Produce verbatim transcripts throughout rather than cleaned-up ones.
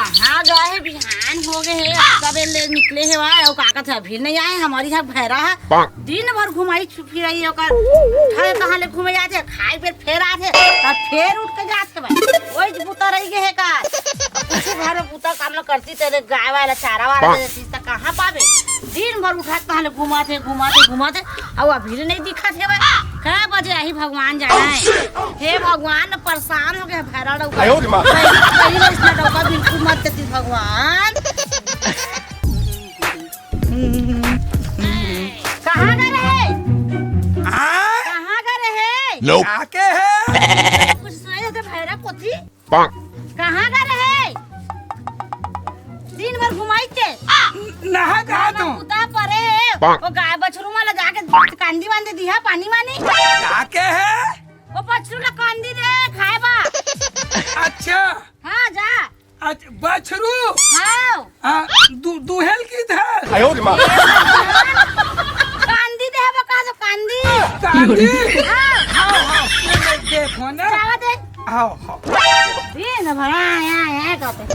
हाँ, गा हे, बिहान हो गे हे, अब सबे ले निकले हे, वाह, अउ का कथे, अभी नहीं आए, हमर इहाँ भैरा हे। दिन भर घुमाई छु-, फिराई ओकर, उठे कहाँ ले घूमे जाथे, खाए बेर फेर आथे, तब फेर उठ के जाथे भाई, वही बुता रही गे हे का? अब कुछ घर में बुता काम ल करती, तेरे गाय वाला चारा वाला दे देती, त कहाँ पाबे? दिन भर उठत पहले घुमाथे, घुमाथे, घुमाथे, अउ अभी ले नहीं दिखत हे भाई। कै बजे आही भगवान जाने। हे भगवान, परेशान हो गे भैरा डौका। आयो रे माँ। कहीं, कहीं ले इसने डौका बिल्कुल मत देती भगवान। कहाँ गे रहे? हाँ? कहाँ गे रहे? आके है? कुछ सुनाई देते भैरा कोथी? कहाँ गे रहे? दिन भर घुमाई के। नहा कहाँ तू? कुदा परे हे। वो गाय बछरू मन ला जाके कांदी वांदी दिहा, पानी वानी। आके है? वो बछरू ला कांदी दे, खाए बा। अच्छा। हाँ, जा। अच्छा, बछरू? हाँ। हाँ, दु-, दुहेल की धर। आयो रे माँ। कांदी दे बा, कहा तो कांदी। कांदी? हाँ। हाँ, हाँ, ये ले, देखो ना। जावा दे। हाँ, हाँ। ये ना भला, यहाँ, यहाँ कहते हैं।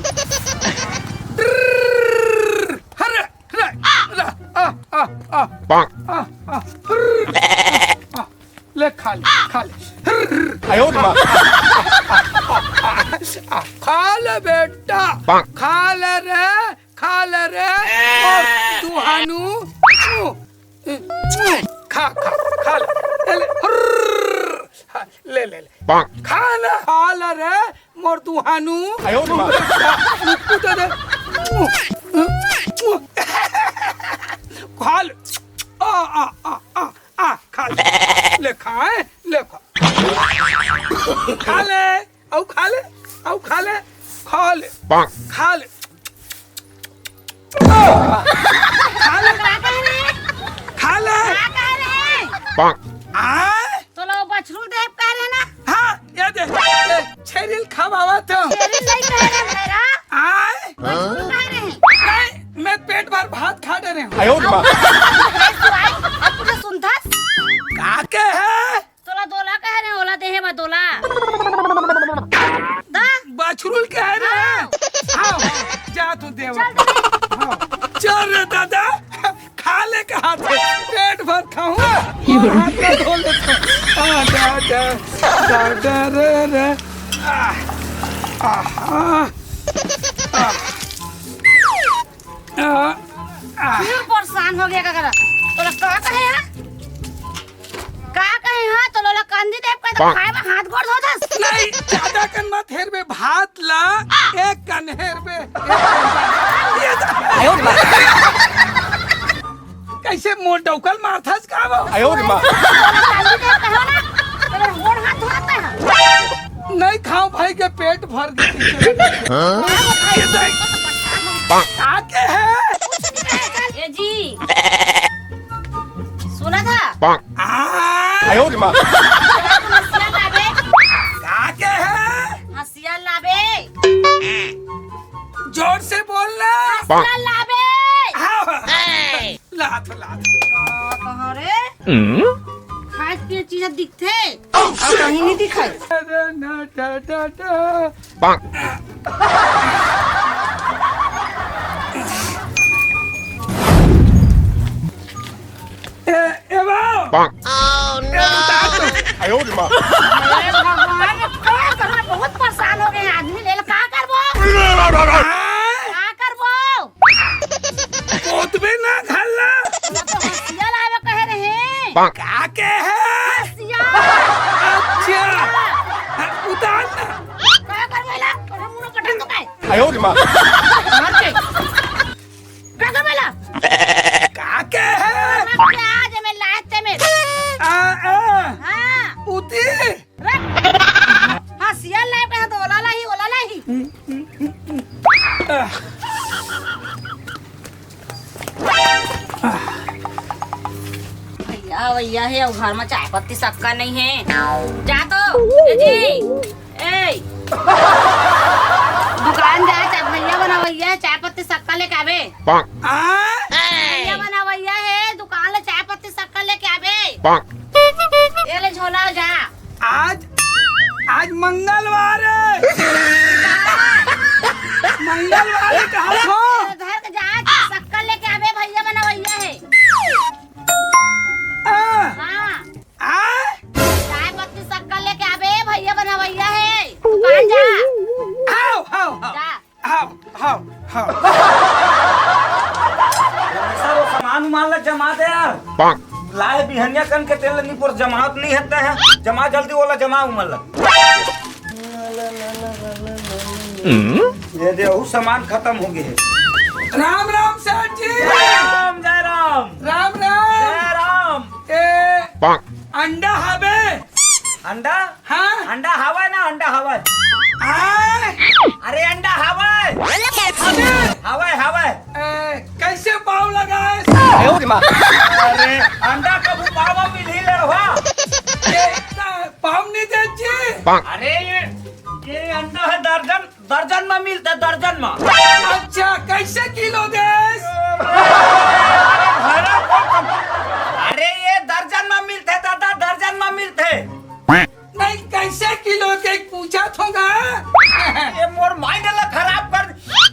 हरे, हरे, हरे, आ, आ, आ, आ, आ, आ। ले खा ले, खा ले। आयो रे माँ। खा ले बेटा, खा ले रे, खा ले रे। और दुहानू, खा, खा, खा ले। ले, ले। हाँ, ले, ले, ले। खा ले, खा ले रे, मोर दुहानू। आयो रे माँ। मुक्कू दे दे। खा ले। आ, आ, आ, आ। आ, खा ले। ले खा, हैं? ले खा। खा ले, अउ खा ले, अउ खा ले, खा ले, खा ले। आ, खा ले, का कह रहे? खा ले। का कह रहे? आय? तो लो बछरू देब कह रहे ना? हाँ, ये दे, ये छेरिल खवावत हूँ। छेरिल नहीं कह रहे मेरा। आय? बछरू कह रहे। नहीं, मैं पेट भर भात खा डरे हूँ। आयो रे माँ। अब तुझे सुनथस? का के है? तोला दोला कहे रहे, ओला देहे बा दोला। दा। बछरुल कहे रहे। हाँ। हाँ, हाँ, जा तू देवा। चल दे। हाँ। चल रे दादा, खा ले कहा थे, पेट भर खाऊंगा। और हाथ में धो लेता हूँ। आ, जा, जा, जा, जा, रे, रे। आ, आ, आ, आ। आ, आ। फिर परेशान हो गया का करा? तोला का कहे हा? का कहे हा? तो लोला कंदी देव का तो खाए में हाथ गोड़ धो दस। नहीं, ज्यादा कन मत हेर बे, भात ला एक कन हेर बे, एक कन। ये तो आयो रे माँ। कैसे मोर डौकल मारथस का वो? आयो रे माँ। तोला कंदी देव कहो ना, तो मोर हाथ धोता है। नहीं खाऊं भाई के पेट भर गए। हाँ? ये देख। आके है। ए जी, सुना था? आ? आयो रे माँ। हंसिया लाबे। आके है। हंसिया लाबे। जोर से बोलना। हंसिया लाबे। हाँ। लात, लात। आ, कहाँ रे? हम्म? खाए पिए चीज दिखथे, अउ कहीं नहीं दिखाई। अरे ना, डा, डा, डा। ए, ए बाऊ। ए, उतार दो। आयो रे माँ। अरे भगवान, का करबो? बहुत परेशान हो गए आदमी, ले ले, का करबो? का करबो? पोतबे ना घल्ला। तो हंसिया लावे कहे रहे। का के है? हंसिया। अच्छा। हाँ, उतार ना। का करबो ला? तोरा मुंह पटक दो काय? आयो रे माँ। मार के। का करबो ला? का के है? आज मैं लाए ते में। आ, आ। हाँ। उती। रे। हाँ, सियाल लाए पे तो ओला लाही, ओला लाही। भैया, भैया है, अउ घर में चाय पत्ती सक्कर नहीं है। जा तो, ए जी, ए। दुकान जा, चाय, भैया बना, भैया, चाय पत्ती सक्कर लेके आवे। आ? भैया बना, भैया है, दुकान ले चाय पत्ती सक्कर लेके आवे। ये ले झोला, जा। आज, आज मंगलवार है। मंगल वाली कहा हो? घर के जा, शक्कर लेके आबे, भैया बनवैया हे। आ, हाँ। आ? चाय पत्ती शक्कर लेके आबे, भैया बनवैया हे। दुकान जा। हाव, हाव, हाव। जा। हाव, हाव, हाव। हमेशा वो सामान उमान ला जमा दे यार। लाए बिहनिया कन के तेल नी पोर जमात नी हते हैं। जमा जल्दी वाला जमा उमन ला। ये दे, वो सामान खत्म हो गए है। राम राम सेठ जी। जय राम, जय राम। राम राम। जय राम। ए, अंडा हवे? अंडा? हाँ? अंडा हवय ना, अंडा हवय। आय? अरे अंडा हवय। हवे? हवय, हवय। ए, कैसे पाव लगाए? अरे अंडा कभू पाव मिलही लड़वा। ये का पाव नहीं दे जी? अरे ये, ये अंडा है दर्जन। दर्जन म मिलथे, दर्जन म। अच्छा, कैसे किलो देस? अरे ये दर्जन म मिलथे दादा, दर्जन म मिलथे। नहीं, कैसे किलो के पूछा थोगा? ये मोर माइंड ला खराब कर,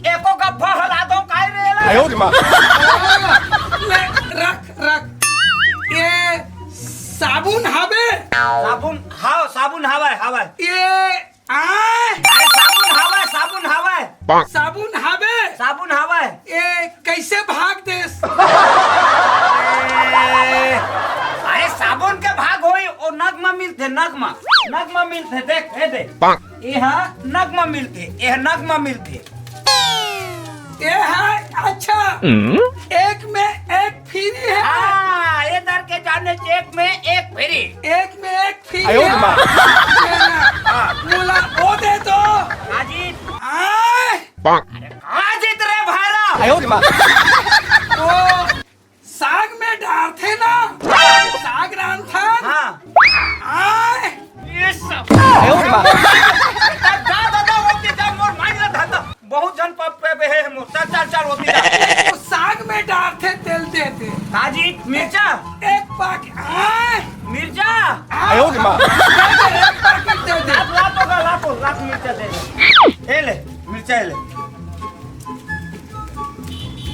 एको गप्पा हला दो काय रे ला? ले, रख, रख। ये साबुन हवे? साबुन, हाँ, साबुन हवय, हवय। ये आय? अरे साबुन हवय, साबुन हवय। साबुन हवे? साबुन हवय। ए, कैसे भाग देस? ए, अरे साबुन के भाग होई, ओ नग म मिलथे, नग म। नग म मिलथे, देख, ए दे। ए हा नग म मिलथे, ए हा नग म मिलथे। ए हा, अच्छा। एक में एक फ्री है। हाँ, ए दर के जाने एक में एक फ्री। एक में एक फ्री है। हाँ। मोला ओ दे दो। काजी। आय। अरे काजी तेरे भाईरा। ओ साग में डारथे ना, साग रांधथन। हाँ। आय। ये सब। जा, जा, जा, ओती जा, मोर माइंड ला धर। बहुत झन पाप पे बे हे मोर। चल, चल, चल, ओती जा। वो साग में डारथे तेल देथे। काजी, मिर्चा? एक पाक-, आय। मिर्चा? आय। एक पाकिट दे दे। ला, ला तो, ला तो, ला तो मिर्चा दे दे। ए ले, मिर्चा ए ले।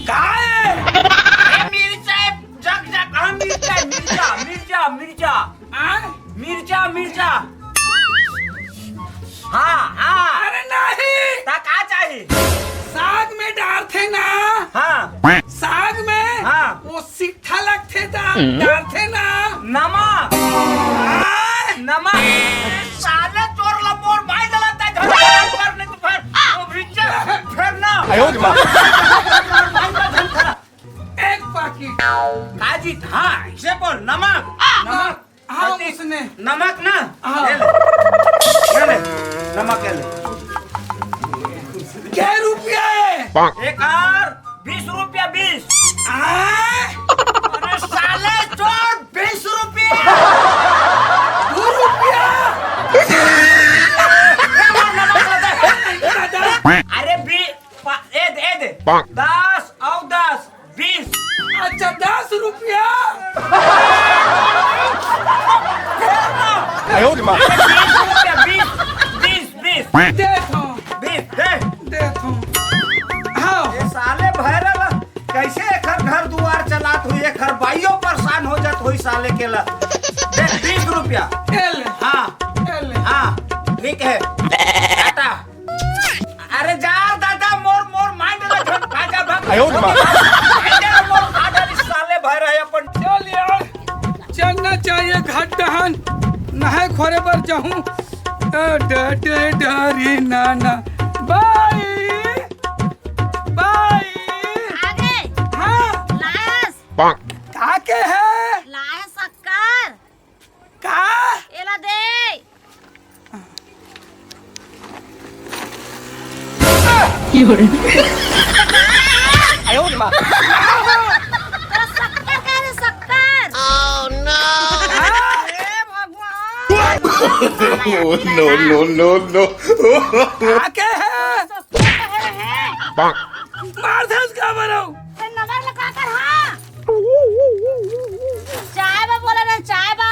का है? ए, मिर्चा ए, जग, जग, हाँ, मिर्चा, मिर्चा, मिर्चा, मिर्चा। हाँ? मिर्चा, मिर्चा। हाँ, हाँ। अरे नहीं। ता का चाही? साग में डारथे ना। हाँ। साग में हाँ। वो सिट्ठा लगथे ता, डारथे ना। नमक। हाँ। नमक। साले चोर ला मोर माई डलत है, घर खराब करने तू फिर। वो मिर्चा, फिर ना। आयो रे माँ। एक पाकिट। काजी, हाँ, इसे बोल, नमक। नमक। हाँ, अति उसने। नमक ना? हाँ। ये ले। ये ले। नमक ये ले। कै रुपया है? एक आर बीस रुपया बीस। आय? अरे साले चोर, बीस रुपया। दो रुपया। ये लो, नमक ले दे। दादा। अरे बी-, पा-, ए दे, ए दे। दस और दस। बीस। अच्छा, दस रुपया। आयो रे माँ। बीस रुपया, बीस, बीस, बीस। दे दो। बीस, दे। दे दो। हाँ। ये साले भैरव कैसे एकर घर दुआर चलात हुई, एकर बाइयो परेशान हो जात हुई साले के ला। दे, बीस रुपया। ए ले। हाँ। ए ले। हाँ, ठीक है। टाटा। अरे जा दादा, मोर, मोर माइंड ला झन भागा भाग। आयो रे माँ। अरे मोर आडर इस साले भर है अपन। चल यार, चलना चाहिए घर डहन, नहाए खोरे बर जाहूँ। अ, ड-, ड-, डरी नाना। बाय, बाय। आगे। हाँ। लायस। का के है? लायस शक्कर। का? एला दे। आयो रे माँ। तोरा शक्कर कह रहे, शक्कर। Oh no। हे भगवान। Oh, no, no, no, no। का के है? शक्कर कह रहे। मार धस का मरो। ते नंबर लगा कर, हाँ। चाय बा बोला ना, चाय बा।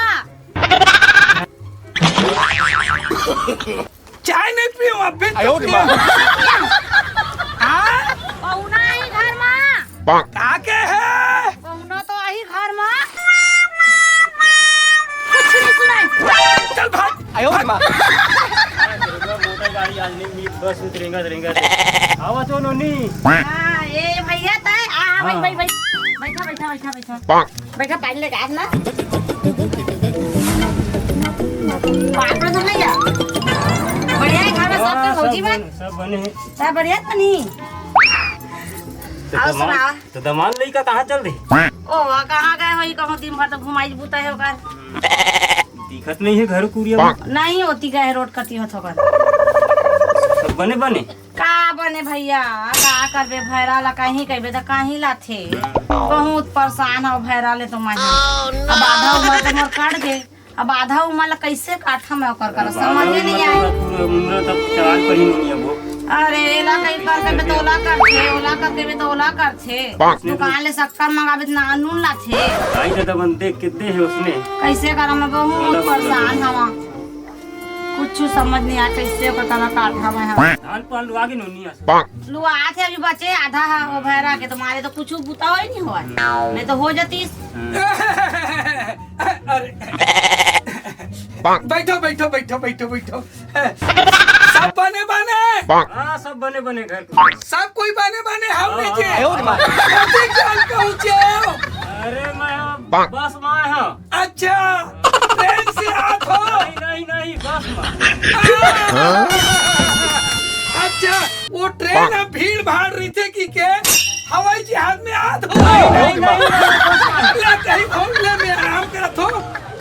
चाय नहीं पियो, अब फिर आयो रे माँ। का के हे? पहुना तो आही घर मा। कुछ नहीं सुनाई। चल भाग। आयो रे माँ। मोटर गाड़ी आज नहीं मिली, बस उतरेंगा, उतरेंगा। आवा तो नोनी। हाँ, ए भैया तय, आ, आ, भाई, हाँ। भाई, भाई। बैठा, बैठा, बैठा, बैठा। बैठा, पानी लेके आ ना। पापड़ तो नहीं है। बढ़िया है, खाना सब हाँ, तो भौजी सब बा। बन-, सब बने हैं। सब बढ़िया तो नहीं? तो आओ, दमांद, सुना। तो दमांद लइका कहाँ चल दे? ओ, आ, कहाँ गए होई? कहूँ दिन भर तो घुमाई बुता है ओकर। दिखत नहीं है घर कुरिया में। नहीं होती गए रोड कती होत ओकर। सब बने बने? का बने भैया, का करबे? भैरा ला कहीं कहबे त कहीं लाथे। बहुत परेशान हो भैरा ले तो मैं। अब आधा उमर तो मोर कट गे, अब आधा उमर ला कैसे काटम मैं ओकर कर, समझ ही नहीं आए। पूरा उम्र तक चलाल पर ही नहीं है वो। अरे, एला कहीं कर कहबे तो ओला करथे, ओला कर कहबे तो ओला करथे। दुकान ले शक्कर मंगाबे त ना नून लाथे। भाई दादा बन देख के दे है उसने। कैसे करम मैं, बहुत परेशान हवा। कुछ समझ नहीं आ कैसे ओकर करा काट हवा है। धान पान लुआ के नोनी आस। लुआ थे अभी बचे आधा है वो भैरा के, तुम्हारे तो कुछ बुता हो ही नहीं हुआ, नहीं तो हो जातीस। अरे। बैठो, बैठो, बैठो, बैठो, बैठो। सब बने बने? हाँ, सब बने बने घर के। सब कोई बने बने हम हाँ, नहीं हाँ। जे। आयो रे माँ। कथी जान पहुँचे हो? अरे मैं हाँ, बस में हाँ। अच्छा, ट्रेन से आत हो? नहीं, नहीं, नहीं, बस में। अच्छा, वो ट्रेन में भीड़ भाड़ रहिथे कि के हवाई जहाज में आत हो? नहीं, नहीं, नहीं, नहीं, बस में। ले, कहीं घूम ले, मैं आराम करत हो,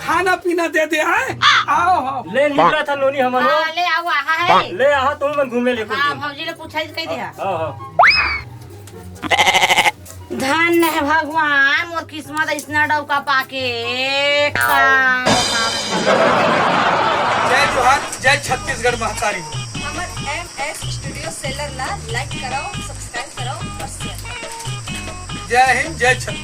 खाना पीना दे दे, आए? आओ, आओ। ले निकला था नोनी हमन। हाँ, ले आओ, आहा है। ले आहा, तुम मन घूमे ले कुछ हाँ, दिन। भौजी ले पूछा ही कह दिया। हाँ, हाँ। धन्य है भगवान, मोर किस्मत इतना डौका पाके। का जय जोहार, जय छत्तीसगढ़ महतारी। हमर एम एस स्टूडियो सेलर ला लाइक कराओ, सब्सक्राइब कराओ और शेयर कराओ। जय हिंद, जय छत्तीसगढ़।